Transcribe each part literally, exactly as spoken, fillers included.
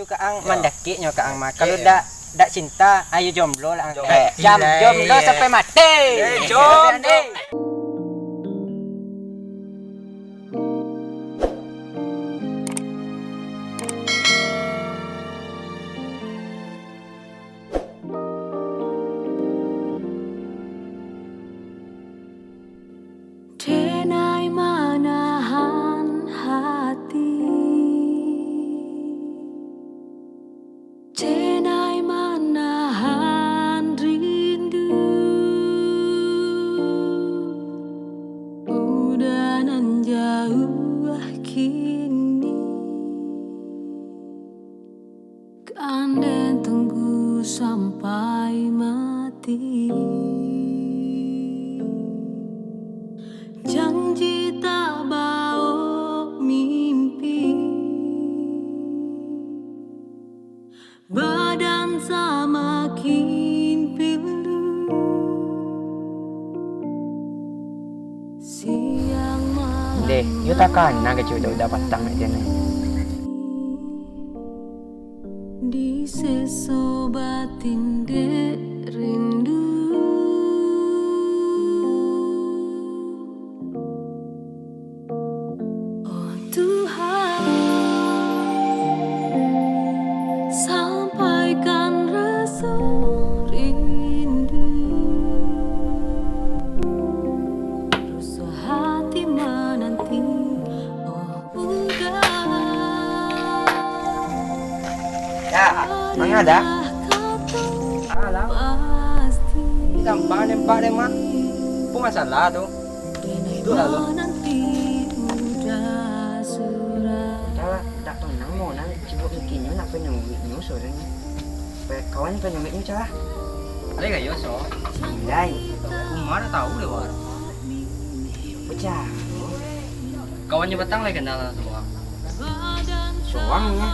Kaang mandakiknyo kaang mah. Kalau dak, dak cinta, ayo jomblo lah. Jam jomblo sampai mati. Eh, jomblo. Denai manahan hati, denai manahan rindu, udah nan jauah kini. Kan den tunggu sampai mati. Janji tak baok mimpi. Badan samakin pilu. Siang malam. Deh, yo takana kecil udah patang nak janai. Diseso batin dek rindu. Oh Tuhan, sampaikan rasa rindu. Rusuh hati menanti. Ya, manga dah? Alah. Ini gampang nempak deh, Mak. Apa masalah tu? Itu lah tu. Dah, dah tenang, Mona. Cubo mikinnyo nak panyuruiknyo sore ni. Kawan panyuruiknyo, Cah. Lai gayo, so. Lai. Umar tahu deh, War. Pecah. Kawannyo batang lai kenal lah samua. Sorang nyo.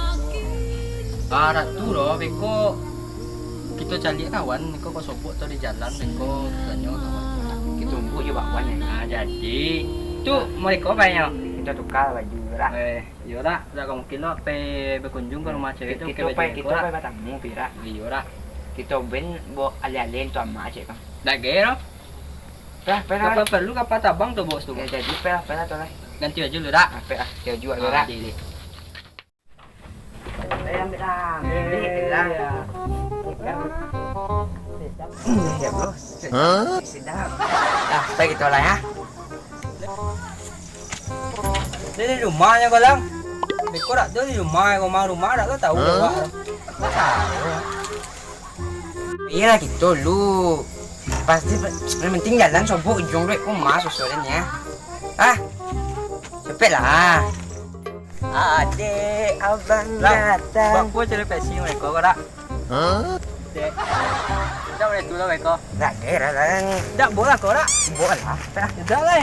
Barat tu doh, beko kito caliak kawan, beko ko sobok tau di jalan, beko tanyo kawan. Kito umbuak jo bakwan, eh. Ah, jadi. Tu, mereko apo nyo? Kito tukar baju, Rak. Eh, iyo, Rak. Dak ka mungkin lo, pai bakunjung ka rumah cewek tu, kito pai, kito pai batamu, Rak. Iyo, Rak. Kito ben baok aleh-aleh tu amak cek kan. Dak gaya, Rak. Lah, pai lah. Kapa parlu kapa tabang tu, bos tu? Ya, jadi pai lah, pai lah, pai lah. Ganti baju dulu, dak? Ah, pai lah, ganti baju dulu, dak? Ah, jadi, jadi. Pai ambil lah, ambil lah. Ya, bos. Sedap. Dah, pai kito lah, ya. Dia di rumah nyo, Galang. Beko dak tu di rumah, rumah, rumah dak tu tahu awak tu. Tahu. Iyolah, kito lu. Pasti, yang penting jalan sobok ujuang duit ko mah susunnyo. Ah, cepet lah. Adek abang datang. Lah, buat apa cari pesi mereka ko dak? Hah? Dek. Dak boleh tu lah mereka. Dak kira lah. Dak boleh ko dak? Boleh lah. Dah lah.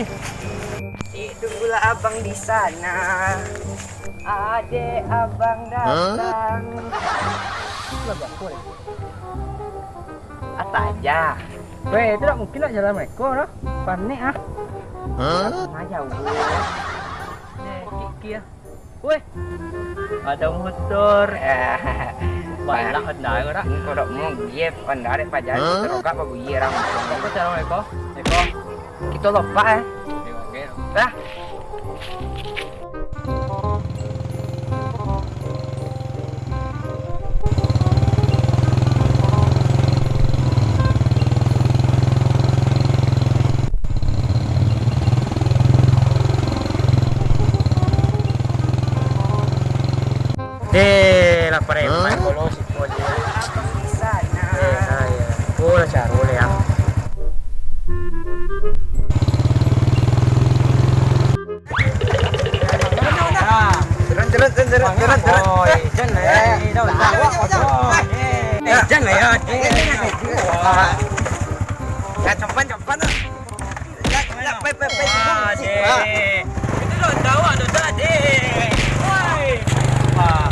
Cik, tunggulah abang di sana. Adek abang datang. Lah, buat apa lagi? Apa aja? Weh, itu tak mungkin nak jalan mereka lah. Panik ah. Hah? Nah, jauh. Eh, kiki ah. Weh. Ada motor. Balak Honda ko dak? Engkau dak mau giep Honda dek pajalan. Hah? Terogak babu iya orang. Apa cara mereka? Mereka. Kita lupa eh. Oke, oke. Dah. Deh, lapar emang kalau si Pon. Eh, nah, ya. Oh, lah caru lah ya. Turun, turun, turun, turun, turun, turun. Oi, jan lah, eh, dah, dah, dah, dah. Eh, jan lah, ya. Ya, cepat, cepat lah. Ya, ya, pe, pe, pe, wah, pe, pe. Dek. Itu dah tahu ada dah, dek. Woi. Wah.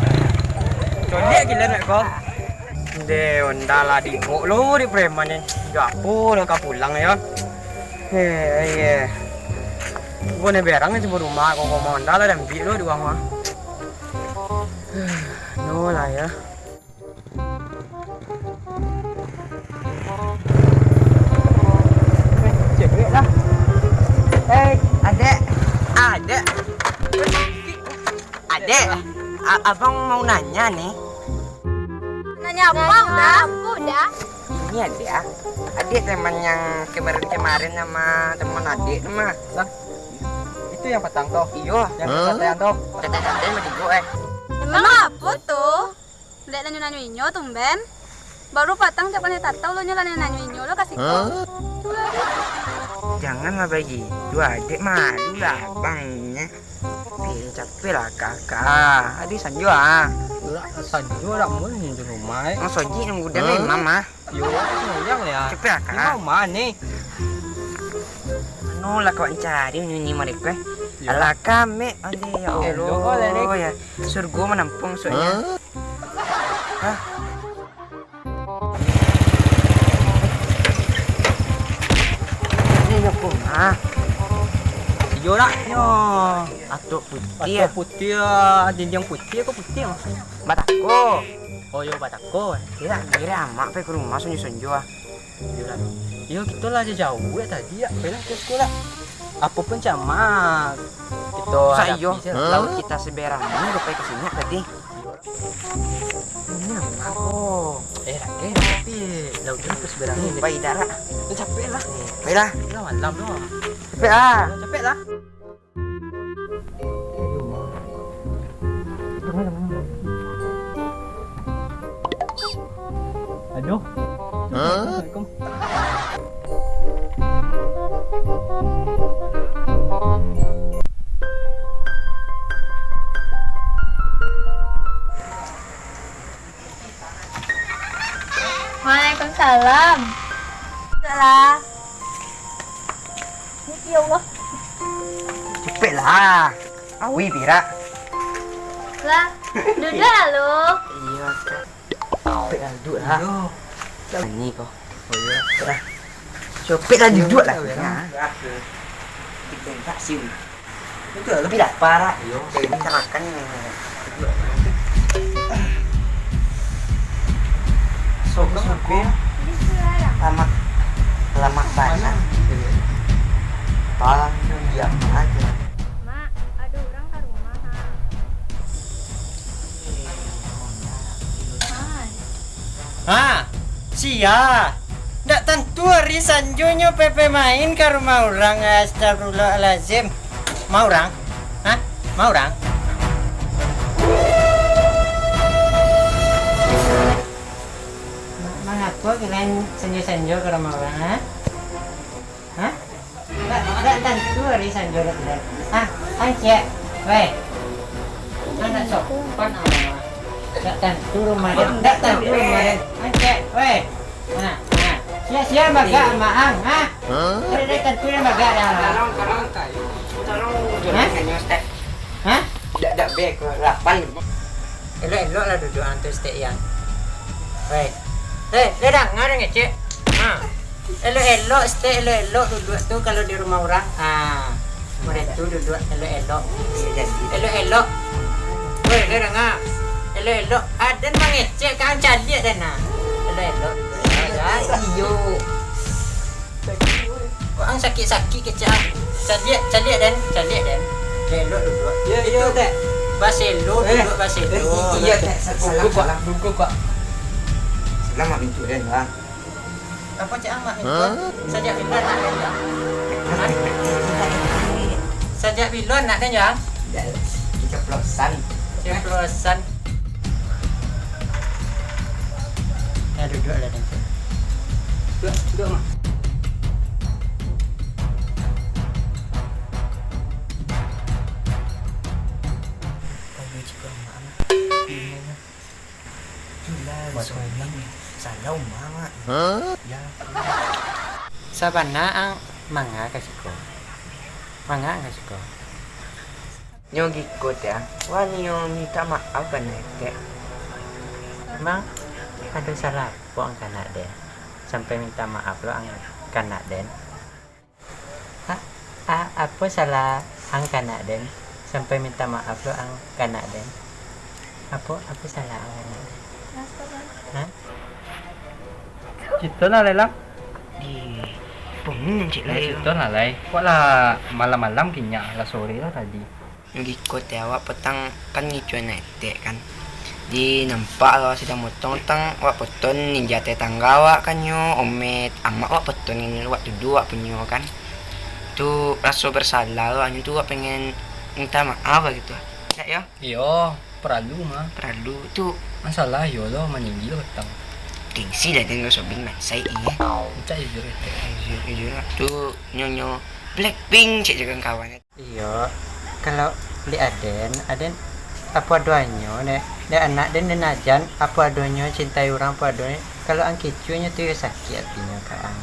Coliak gila nak kau. Deh, Honda lah digok lo di preman ni. Jo apo dah ka pulang yo. Eh, eh. Gua ni berang ni sebelum rumah, kau ngomong Honda lah dan ambil lo di uang mah. No lah yo. Cewek lah. Eh, adek. Adek. Adek, a- abang mau nanya nih. Nanya apa, Uda? Apa, Uda? Ini adek, ah. Adek teman yang kemarin-kemarin sama teman adek tu mah. Lah, itu yang patang tu? Iyo. Yang santai tu? Santai-santai mah tigo, eh. Emang apa tu? Dek nanyo-nanyo inyo tumben. Baru patang cak paneh tatau lo nyo lah nanyo-nanyo inyo lo ka siko. Hah? Janganlah baitu, adek malu lah abang inyo. Eh, capek lah kakak. Adek sanjo ah. Lah, sanjo lah mun di rumah, eh. Oh, sojik nunggu dan Hah? Imam ah. Yo, sayang lah. Capek lah kakak. Imam mana? Anu lah kawan cari nyanyi mariko, eh. Yo. Alah kamek, aduh ya Allah. Elok lah, Dek. Ya. Surga menampung soalnya. Hah? Hah? Ini nyo kok, ah. Iyo lah, nyo. Atok putiah. Atok putiah, jinjang putiah ko putiah mah? Batako. Oh, iyo, batako. Kira-kira amak pai ka rumah sonjo-sonjo, ah. Iyo lah. Iyo, kito lah jauah tadi, ya. Pailah ka siko lah. Apo pun cak mah kito hadapi se lah. Laut kita seberang ni udah pai ka siko tadi. Ini apo? Eh, eh, tapi laut ni ka seberang ni. Pai darat. Capek lah. Pailah. Lah malam tu. Capek ah. Capek lah. Aduh. Assalamualaikum. Waalaikumsalam. Salam. Ya Allah. Capek lah. Awi pirak. Lah, duduak lah lu. Iyo, Kak. Capek lah, duduak lah. Iyo. Nyanyi ko. Oh, iyo. Lah. Capek lah, duduak lah. Iyo, iyo. Nah. Kita tak sim. Tapi lapar, ah. Iyo. Kita makan ni. Sokong, sokong. Lama, lama banget. Tolong diam aja. Mak, ada orang ke rumah, ha? Hai. Ha, sia. Ndak tantu ari sanjonyo Pepe main ka rumah urang, astagfirullahalazim. Ma urang? Ha? Ma urang? Ma-, mangapo kalian sanjo-sanjo ka rumah urang, ha? Ha? Ndak, ndak tantu ari sanjo ka kalian. Ah, ancek, weh. Anak sopan awak. Ndak tantu rumah den, ndak tantu rumah den. Ancek, weh. Nah, nah. Sia-sia bagak maang, ha? Hah? Ndak tantu den bagak dah. Tolong, tolong, tolong. Hah? Hah? Dak, dak, be, ko lapan. Elok-elok lah duduak ang tu, Stek, Yang. Weh. Eh, le danga dek ngecek. Ha. Elok-elok, Stek, elok-elok duduak tu kalau di rumah urang. Ha. Model tu duduak elok-elok. Elok-elok. Weh, le danga. Elok-elok. Aden mangecek ka ang, caliak den, nah. Elok-elok. Ya, iyo. Kok ang sakik-sakik kecek ang? Caliak, caliak den, caliak den. Elok duduak. Yo, yo, Tek. Baselo, eh, duduak baselo. Eh, iyo, Tek. Salam, salam. Duduak, Pak. Salam, Mak Mintu den, ha. Apo cek ang, Mak Mintu? Hah? Sajak bilo nak den, ha? Sajak bilo nak den, ha? Kecoplosan. Kecoplosan. Nah, duduak lah, den. Duduak, duduak, Mak. Pagi juga, Mak. Itulah, salah, Mak. Hah? Ya. Sabana ang manga ka siko? Manga ang ka siko? Nyo giko, Tek, ah. Wani nyo minta maaf ka den, Tek. Emang ado salah apo ang ka anak den, sampai minta maaf lo ang ka anak den? A-, a-, apo salah ang ka anak den, sampai minta maaf lo ang ka anak den? Apo, apo salah awak ni? Hah? Cito nah, Lai, lah. Di, bangun cek Lai. Cito nah, Lai. Kok lah malam-malam kinyak, lah sore lah tadi. Giko teh awak potang kan ngicuan etek kan. Di nampak lah sidang motong tang awak poton ninja tetangga awak kan nyo, omet amak awak poton awak tuduah awak punyo kan. Tu raso bersalah awak nyo tu awak pengen minta maaf lah gitu. Ndak yo? Iyo, paralu mah. Paralu tu. Masalah iyo lo maninggi lo petang. Gengsi dah dengan sobing mansai iya. Encak jujur itu. Jujur, jujur lah. Tu nyonyo Blackpink cek jo kawan-kawan. Iyo, kalau di aden, aden apo adonyo dek, dek anak den, den ajan apo adonyo, cintai urang apo adonyo. Kalau ang kicuah nyo tu yo sakik atinyo ka ang.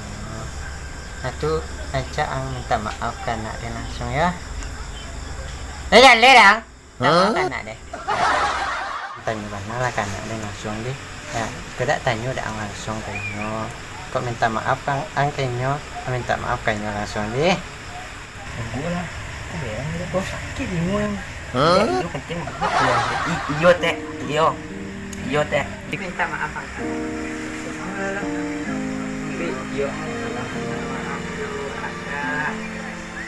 Nah tu, rancak ang minta maaf ka anak den langsung yo. Dah jaleh dah. Tanyo ka anak deh. Tanyo bana lah ka anak deh langsung deh. Ya, kok dak tanyo dak ang langsung ka inyo. Kok minta maaf ka ang ka inyo, minta maaf ka inyo langsung deh. Tunggu lah. Kok sakit inyo yang. Hah? Iyo, penting. I-, iyo, Tek. Iyo. Iyo, Tek. Minta maaf, Kak. Iyo.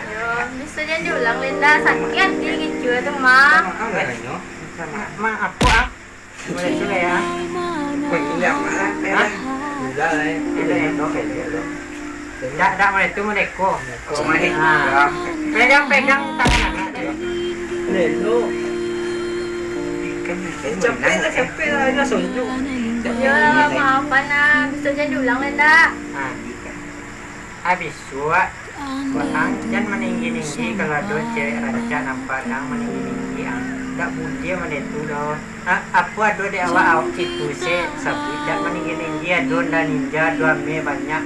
Yo, bisa jan diulang, Linda. Sakit ati kicuah tu, mah. Ma-, maaf, ah. Boleh tu ya. Hah? Udah lah, eh. Udah, eh. Ndak, ndak, mulai tu mulai ko. Ko main. Ah. Pegang, pegang tangan anak. Lelo. Capek lah, capek lah, ini langsung tunjuk. Yo, maafan lah. Bisa jan diulang, Linda. Ah. Habis suak, ang jan maninggi-ninggi, kalau ado cewek rancak nampak ang maninggi-ninggi, ang dak buliah model tu doh. A-, apo ado dek awak, awak itu se sabuik, dak maninggi-ninggi, ado ndak ninja, ado ame banyak.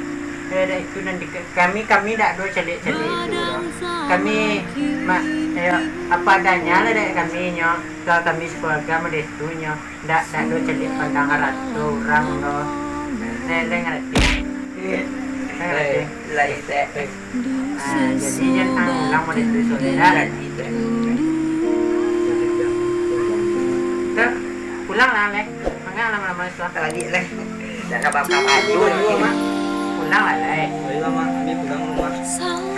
Eh, dak itu nan dek kami, kami dak ado caliak-caliak itu doh. Kami, mak, eh, apo adanya lah dek kami nyo, kalau kami sakeluarga model tu nyo. Dak, dak ado caliak pandang harato urang doh. Lai, lai ngarati. Lai ngarati. Lai, Tek. Ah, jadi jan ang ulang model tu, Tek. Jadi, Tek. Tek, pulang lah, Lai. Manga lama-lama suah. Tadi, Lai. Dak kabar-kabar dulu, Mak. Pulang lah, Lai. Ayolah, Mak. Kami pulang dulu, Mak.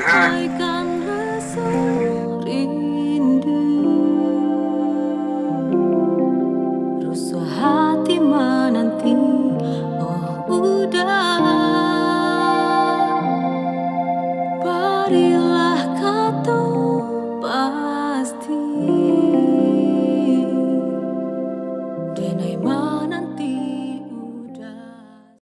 Ah.